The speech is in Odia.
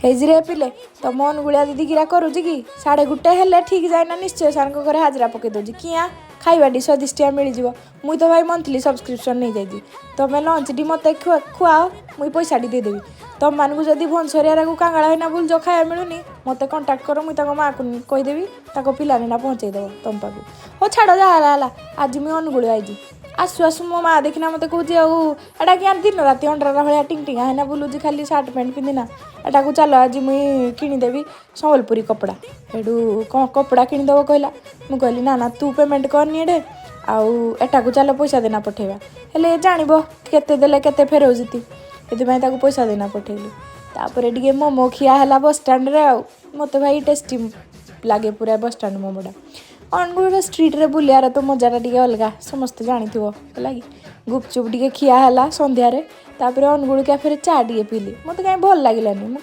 ହେଇଜିରେ ପିଲେ, ତମ ଅନୁଗୁଳିଆ ଦିଦି କିରା କରୁଛି କି? 1:30 ହେଲେ ଠିକ୍ ଯାଇନା ନିଶ୍ଚୟ ସାର୍ଙ୍କ ଘରେ ହାଜରା ପକେଇ ଦେଉଛି। କିଆଁ ଖାଇବାଟି ସ୍ୱାଦିଷ୍ଟିଆ ମିଳିଯିବ। ମୁଇଁ ତ ଭାଇ ମନ୍ଥଲି ସବସ୍କ୍ରିପସନ୍ ନେଇଯାଇଛି। ତମେ ଲଞ୍ଚଟି ମୋତେ ଖୁଆଅ, ମୁଇଁ ପଇସାଟି ଦେଇଦେବି। ତମମାନଙ୍କୁ ଯଦି ଭନସରିଆରାକୁ କାଙ୍ଗାଳ ହେଇନା ବୁଲୁଛ, ଖାଇବା ମିଳୁନି, ମୋତେ କଣ୍ଟାକ୍ଟ କର। ମୁଇଁ ତାଙ୍କ ମାଆକୁ କହିଦେବି, ତାଙ୍କ ପିଲା ନେନା ପହଞ୍ଚେଇ ଦେବ ତମ ପାଖକୁ। ହଉ ଛାଡ଼, ଯାହା ହେଲା ହେଲା। ଆଜି ମୁଇଁ ଅନୁଗୁଳ ଆଇଛି। ଆସୁ ଆସୁ ମୋ ମା ଦେଖିନା ମୋତେ କହୁଛି, ଆଉ ଏଟା କିଆଁ ଦିନ ରାତି ଅଣ୍ଡରା ଭଳିଆ ଟିଙ୍ଗ ଟିଙ୍ଗା ହେଇନା ବୁଲୁଛି, ଖାଲି ସାର୍ଟ ପ୍ୟାଣ୍ଟ ପିନ୍ଧିନା? ଏଟାକୁ ଚାଲ, ଆଜି ମୁଇଁ କିଣିଦେବି ସମ୍ବଲପୁରୀ କପଡ଼ା। ହେଠୁ କ'ଣ କପଡ଼ା କିଣିଦେବ କହିଲା। ମୁଁ କହିଲି, ନା ନା, ତୁ ପେମେଣ୍ଟ କରନି ଏଠେ, ଆଉ ଏଟାକୁ ଚାଲ ପଇସା ଦେନା ପଠେଇବା। ହେଲେ ଜାଣିବ କେତେ ଦେଲେ କେତେ ଫେରଉଛି, ସେଥିପାଇଁ ତାକୁ ପଇସା ଦେନା ପଠେଇଲୁ। ତାପରେ ଟିକେ ମୋମୋ ଖିଆ ହେଲା ବସଷ୍ଟାଣ୍ଡରେ। ଆଉ ମୋତେ ଭାଇ ଟେଷ୍ଟି ଲାଗେ ପୁରା ବସଷ୍ଟାଣ୍ଡ ମୋମୋଟା। ଅନୁଗୁଳର ଷ୍ଟ୍ରିଟ୍ରେ ବୁଲିବାର ତ ମଜାଟା ଟିକେ ଅଲଗା, ସମସ୍ତେ ଜାଣିଥିବ, ହେଲା କି? ଗୁପଚୁପ୍ ଟିକେ ଖିଆ ହେଲା ସନ୍ଧ୍ୟାରେ। ତାପରେ ଅନୁଗୁଳ କ୍ୟାଫେରେ ଚା ଟିକେ ପିଇଲି। ମୋତେ କାହିଁ ଭଲ ଲାଗିଲାନି, ମୁଁ